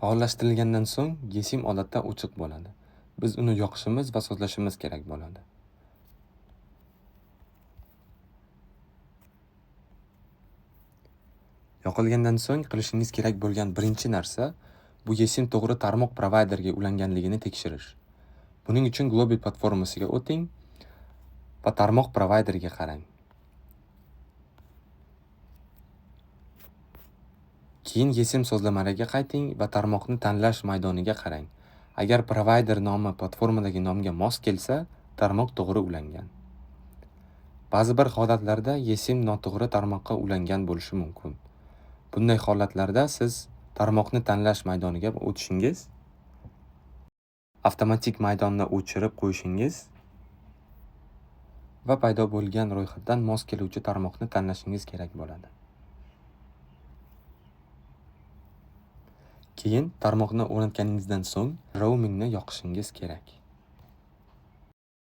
Faollashtirilgandan so'ng eSIM odatda o'chiq bo'ladi. Biz uni yoqishimiz va sozlashimiz kerak bo'ladi. Yoqilgandan so'ng qilishingiz kerak bo'lgan birinchi narsa bu eSIM to'g'ri tarmoq provayderga ulanganligini tekshirish. Buning uchun Global platformasiga o'ting va tarmoq provayderiga qarang. Keyin eSIM sozlamalariga qayting va tarmoqni tanlash maydoniga qarang. Agar provayder nomi platformadagi nomga mos kelsa, tarmoq to'g'ri ulangan. Ba'zi bir holatlarda eSIM noto'g'ri tarmoqqa ulangan bo'lishi mumkin. Bunday holatlarda siz tarmoqni tanlash maydoniga o'tishingiz, avtomatik maydonni o'chirib qo'yishingiz va paydo bo'lgan ro'yxatdan mos keluvchi tarmoqni tanlashingiz kerak bo'ladi. Keyin tarmoqni o'rnatganingizdan so'ng roamingni yoqishingiz kerak.